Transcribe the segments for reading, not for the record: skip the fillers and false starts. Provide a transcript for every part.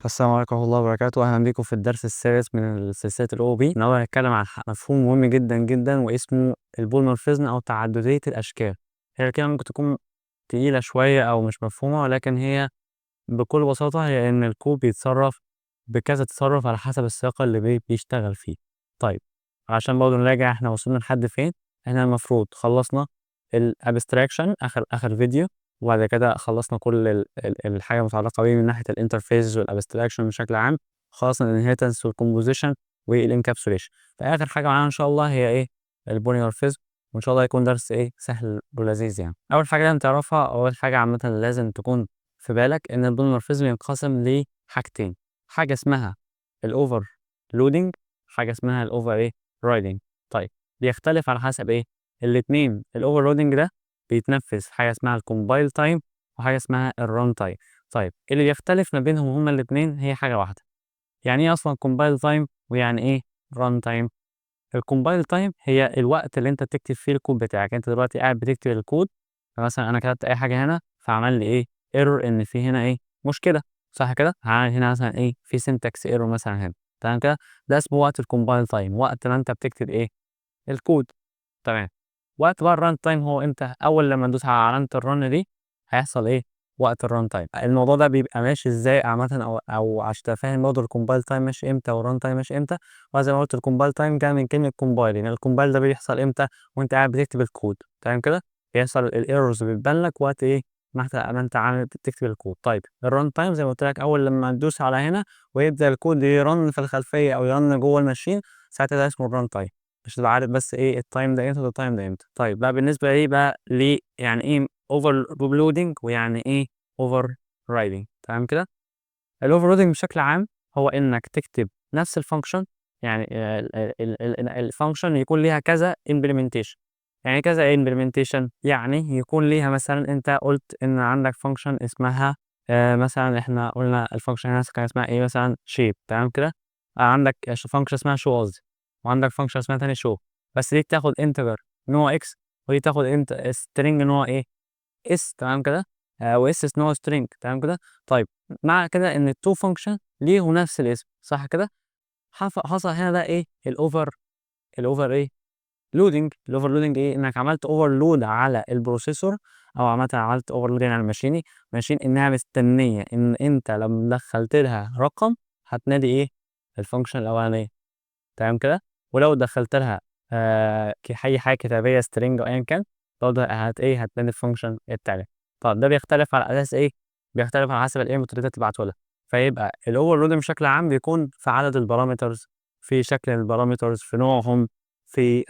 السلام عليكم ورحمة الله وبركاته، أهلا بيكم في الدرس السادس من سلسلة ال OOP. النهارده هنتكلم عن مفهوم مهم جدا جدا واسمه ال polymorphism أو تعددية الأشكال. هي كده ممكن تكون تقيلة شوية أو مش مفهومة، ولكن هي بكل بساطة هي إن الكود بيتصرف بكذا تصرف على حسب السياق اللي بيشتغل فيه. طيب عشان برضه نراجع احنا وصلنا لحد فين، احنا المفروض خلصنا ال abstraction آخر فيديو، وبعد كده خلصنا كل الحاجة المتعلقة بيه من ناحية ال interface وال abstraction بشكل عام، خلصنا ال inheritance وال composition وال encapsulation. فآخر حاجة معانا إن شاء الله هي إيه؟ ال polymorphism، وإن شاء الله يكون درس إيه؟ سهل ولذيذ. أول حاجة لازم تعرفها، أول حاجة عامة لازم تكون في بالك، إن ال polymorphism ينقسم لحاجتين، حاجة اسمها ال overloading، حاجة اسمها ال over إيه؟ riding. طيب بيختلف على حسب إيه؟ الاتنين. ال overloading ده بيتنفذ حاجة اسمها ال compile time وحاجة اسمها ال run time. طيب اللي بيختلف ما بينهم هما الاتنين هي حاجة واحدة. يعني ايه اصلا compile time ويعني ايه run time؟ ال compile time هي الوقت اللي انت بتكتب فيه الكود بتاعك. انت دلوقتي قاعد بتكتب الكود، فمثلا انا كتبت اي حاجة هنا فعمل لي ايه؟ error، ان في هنا ايه؟ مشكلة، صح كده؟ عامل هنا مثلا ايه؟ في syntax error مثلا هنا، تمام كده؟ ده اسمه وقت ال compile time، وقت ما انت بتكتب ايه؟ الكود، تمام. وقت بقى ال run time هو امتى؟ اول لما ندوس على علامة ال run دي هيحصل ايه؟ وقت ال run time. الموضوع ده بيبقى ماشي ازاي عامة، او عشان تبقى فاهم برضه ال compile time ماشي امتى وال run time ماشي امتى. وزي ما قلت ال compile time جاي من كلمة compile، يعني ال compile ده بيحصل امتى؟ وانت قاعد بتكتب الكود، تمام كده؟ بيحصل ال errors بتبان لك وقت ايه؟ ما انت عامل بتكتب الكود. طيب ال run time زي ما قلت لك، اول لما تدوس على هنا ويبدا الكود ي run في الخلفية او ي run جوه ال machine، ساعتها ده اسمه ال run time. عشان تبقى عارف بس ايه ال time ده امتى وال time ده امتى. طيب بقى بالنسبة ليه بقى ليه يعني ايه overloading ويعني ايه overriding، تمام كده؟ ال overloading بشكل عام هو انك تكتب نفس ال function، يعني ال function يكون ليها كذا implementation. يعني كذا implementation يعني يكون ليها مثلا انت قلت ان عندك function اسمها مثلا احنا قلنا ال function هنا كان اسمها ايه مثلا؟ shape، تمام كده؟ عندك function اسمها show قصدي، وعندك function اسمها تاني show، بس دي بتاخد integer نوع x ودي تاخد انت string نوع ايه؟ s، تمام كده؟ و s نوع string، تمام كده؟ طيب مع كده ان ال two function ليهم نفس الاسم، صح كده؟ حصل هنا ده ايه؟ ال over ايه؟ loading. ال overloading ايه؟ انك عملت overload على ال processor، او عملت overloading على ال machine انها مستنيه ان انت لما دخلت لها رقم هتنادي ايه؟ ال function الاولانيه، تمام كده؟ ولو دخلت لها اي حاجة كتابيه string او ايا كان برضه هت ايه؟ هتنادي ال function التانية. طب ده بيختلف على اساس ايه؟ بيختلف على حسب ال input اللي انت تبعته لها. فيبقى ال overloading بشكل عام بيكون في عدد ال parameters، في شكل ال parameters، في نوعهم، في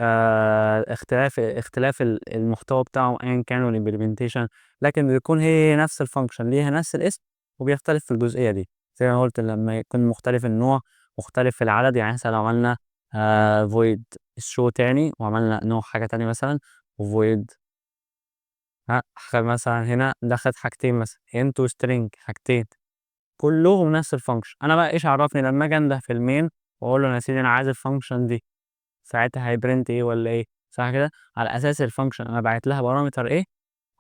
اختلاف المحتوى بتاعهم ايا كان وال implementation، لكن بيكون هي نفس ال function ليها نفس الاسم وبيختلف في الجزئية دي زي ما قلت لما يكون مختلف النوع، مختلف في العدد. يعني مثلا لو عملنا void show تاني وعملنا نوع حاجة تانية مثلا void ها مثلا هنا دخلت حاجتين مثلا int و string، حاجتين كلهم نفس ال function. انا بقى ايش عرفني لما اجي انده في ال main واقول له يا سيدي انا عايز ال function دي، ساعتها هي print ايه ولا ايه؟ صح كده؟ على اساس ال function انا باعت لها parameter ايه،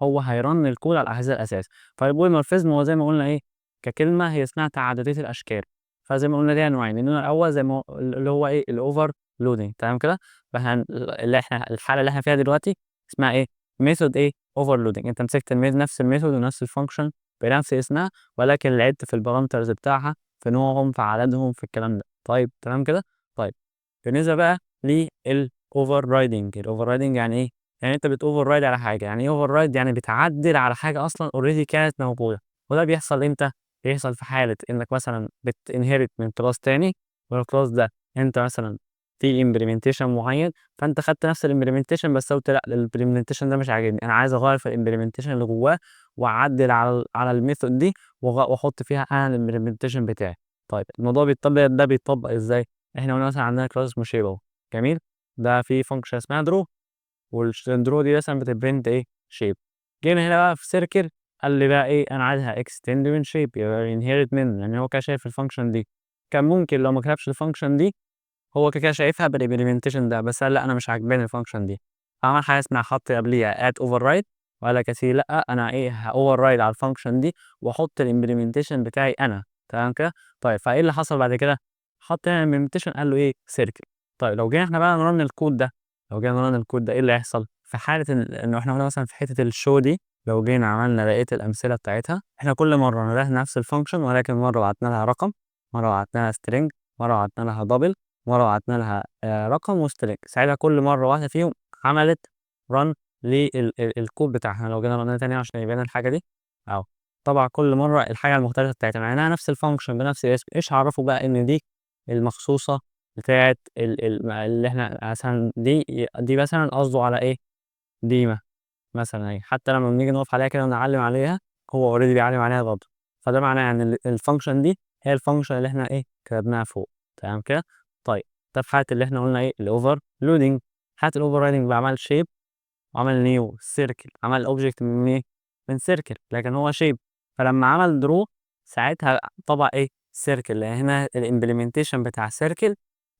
هو هي run ال code على هذا الاساس. فال polymorphism هو زي ما قلنا ايه؟ ككلمة هي اسمها تعددية الاشكال. فزي ما قلنا ليها نوعين، النوع الاول زي ما اللي هو ايه؟ ال overloading، تمام كده؟ فاحنا اللي احنا الحالة اللي احنا فيها دلوقتي اسمها ايه؟ method ايه؟ overloading. انت مسكت نفس ال method ونفس ال function بنفس اسمها، ولكن لعبت في ال parameters بتاعها، في نوعهم، في عددهم، في الكلام ده. طيب تمام كده؟ طيب بالنسبة بقى لل overriding، ال overriding يعني ايه؟ يعني انت بت override على حاجه. يعني ايه override؟ يعني بتعدل على حاجة اصلا already كانت موجوده. وده بيحصل امتى؟ بيحصل في حاله انك مثلا بت inherit من class تاني، وال class ده انت مثلا في implementation معين، فانت خدت نفس ال implementation بس قلت لا، ال implementation ده مش عاجبني، انا عايز اغير في ال implementation اللي جواه واعدل على ال method دي واحط فيها انا ال implementation بتاعي. طيب الموضوع بيتطبق ده بيتطبق ازاي؟ احنا قلنا مثلا عندنا class اسمه shape اهو، جميل، ده في function اسمها draw، وال draw دي مثلا بت print ايه؟ shape. جينا هنا بقى في circle، قال لي بقى ايه؟ انا عايزها extend من shape، يبقى inherit منه. يعني هو كده شايف ال function دي، كان ممكن لو ما كتبش ال function دي هو كده كده شايفها بال implementation ده، بس قال لا، انا مش عاجباني ال function دي، عمل حاجة اسمها حط قبليها @override، وقال لك يا سيدي لا، انا ايه؟ ه override على ال function دي واحط ال implementation بتاعي انا. تمام كده؟ طيب فإيه اللي حصل بعد كده؟ حط هنا implementation قال له إيه؟ circle. طيب لو جينا إحنا بقى ن run الكود ده، لو جينا ن run الكود ده إيه اللي هيحصل؟ في حالة إنه إحنا قلنا مثلًا في حتة الshow دي، لو جينا عملنا بقية الأمثلة بتاعتها، إحنا كل مرة ندهنا نفس الfunction، ولكن مرة بعتنا لها رقم، مرة بعتنا لها string، مرة بعتنا لها double، مرة بعتنا لها رقم وstring. ساعتها كل مرة واحدة فيهم عملت run لل الكود بتاعها. لو جينا run تاني عشان يبان الحاجة دي أهو، طبع كل مرة الحاجة المختلفة بتاعتها مع إنها نفس الfunction بنفس الاسم. إيش عرفه بقى إن دي المخصوصة بتاعة ال ال اللي إحنا مثلًا دي مثلًا قصده على إيه؟ ديما مثلًا أهي، حتى لما بنيجي نقف عليها كده ونعلم عليها هو already بيعلم عليها برضه، فده معناه إن الfunction دي هي الfunction اللي إحنا إيه كتبناها فوق. تمام كده؟ طيب ده في حالة اللي إحنا قلنا إيه؟ الoverloading. حالة الoverriding بقى عمل shape وعمل new circle، عمل object من إيه؟ من circle، لكن هو shape، فلما عمل draw ساعتها طبع إيه؟ circle، لأن هنا الimplementation بتاع circle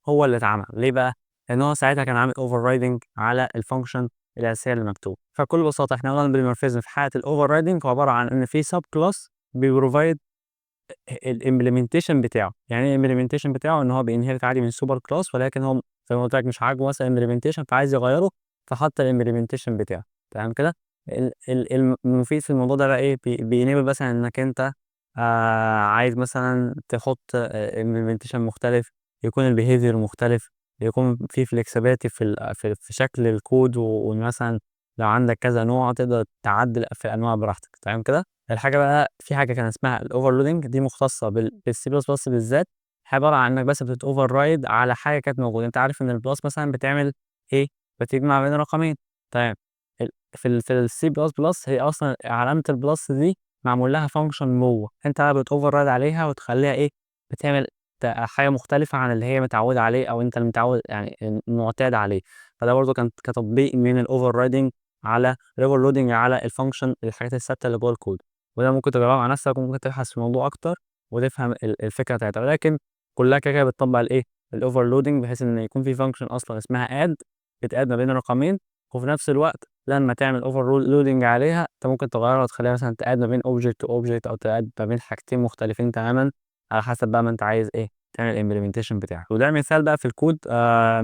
هو اللي اتعمل. ليه بقى؟ لأن هو ساعتها كان عامل overriding على الfunction الأساسية اللي مكتوبة. فبكل بساطة إحنا قلنا ال polymorphism في حالة الoverriding هو عبارة عن إن في sub class بي provide الimplementation بتاعه. يعني إيه implementation بتاعه؟ إن هو بي inherit عادي من super class، ولكن هو زي ما قُلت لك مش عاجبه مثلًا implementation فعايز يغيّره، فحط الimplementation بتاعه. تمام كده؟ ال ال المفيد في الموضوع ده بقى إيه؟ بي enable مثلًا إنك أنت عايز مثلًا تحط implementation مختلف، يكون الbehavior مختلف، يكون في flexibility في ال في في شكل الكود، ومثلًا لو عندك كذا نوع تقدر تعدل في الأنواع براحتك. تمام كده؟ الحاجة بقى في حاجة كان اسمها الoverloading، دي مختصة بالC++ بالذات، عبارة عن إنك بس بت override على حاجة كانت موجودة. أنت عارف إن الplus مثلًا بتعمل إيه؟ بتجمع بين رقمين. تمام، ال في ال في الC++ هي أصلًا علامة الplus دي معمول لها function جوّه، أنت بقى بت override عليها وتخلّيها إيه، بتعمل حاجة مختلفة عن اللي هي متعودة عليه أو أنت المتعود يعني المعتاد عليه. فده برضه كان كتطبيق من الoverriding على الoverloading على الfunction، الحاجات الثابتة اللي جوّه الكود. وده ممكن تجربها مع نفسك وممكن تبحث في الموضوع أكتر وتفهم الفكرة بتاعتها، ولكن كلها كده، كده بتطبّق الإيه، الoverloading، بحيث إن يكون في function أصلًا اسمها add بت add ما بين رقمين، وفي نفس الوقت لمّا تعمل overloading عليها أنت ممكن تغيّرها وتخلّيها مثلًا ت add ما بين object وobject أو ت add ما بين حاجتين مختلفين تمامًا على حسب بقى ما أنت عايز إيه، تعمل implementation بتاعك. وده مثال بقى في الكود،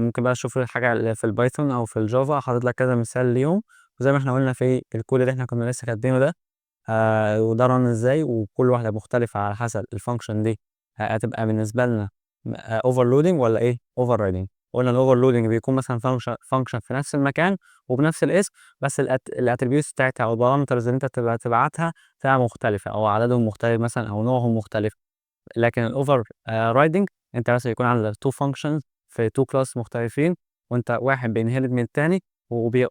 ممكن بقى تشوف الحاجة اللي في الPython أو في الJava، حاطط لك كذا مثال ليهم. وزي ما إحنا قُلنا في الكود اللي إحنا كنا لسه كاتبينه ده، وده run إزاي، وكل واحدة مختلفة على حسب الfunction دي هتبقى بالنسبة لنا overloading والّا إيه overriding. قُلنا الoverloading بيكون مثلًا function في نفس المكان وبنفس الاسم، بس الattributes بتاعتها أو الparameters اللي أنت بتبقى تبعتها تبقى مختلفة أو عددهم مختلف مثلًا أو نوعهم مختلف. لكن الover riding أنت مثلًا يكون عندك 2 functions في 2 class مختلفين، وأنت واحد بي inherit من التاني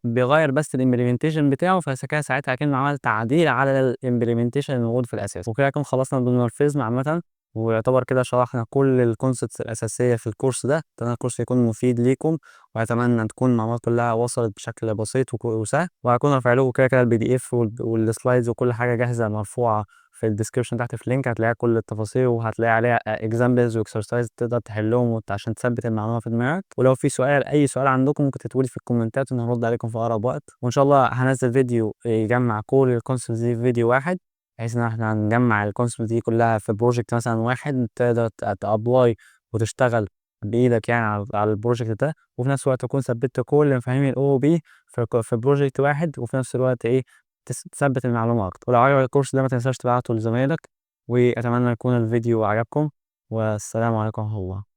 بيغيّر بس الimplementation بتاعه، فكده ساعتها أكنه عمل تعديل على الimplementation الموجود في الأساس. وكده نكون خلصنا ال polymorphism عامةً، ويعتبر كده شرحنا كل الconcepts الأساسية في الكورس ده. أتمنى الكورس يكون مفيد ليكم، وأتمنى تكون المعلومات كلها وصلت بشكل بسيط وسهل. وهاكون رافع لكم كده، كده الPDF والslides وكل حاجة جاهزة مرفوعة في الdescription تحت في link هتلاقيها كل التفاصيل، وهتلاقي عليها examples وexercise تقدر تحلهم عشان تثبت المعلومة في دماغك. ولو في سؤال، أي سؤال عندكم، ممكن تكتبوا لي في الكومنتات وأنا هارُد عليكم في أقرب وقت. وإن شاء الله هانزّل فيديو يجمّع كل الconcepts دي في فيديو واحد، بحيث إن إحنا نجمّع الconcepts دي كلها في project مثلًا واحد تقدر ت apply وتشتغل بإيدك يعني على الproject ده، وفي نفس الوقت تكون ثبّتت كل مفاهيم الOOP في project واحد، وفي نفس الوقت إيه، تثبّت المعلومة أكتر. ولو عجبك الكورس ده ما تنساش تبعته لزمايلك، وأتمنى يكون الفيديو عجبكم، والسلام عليكم ورحمة الله.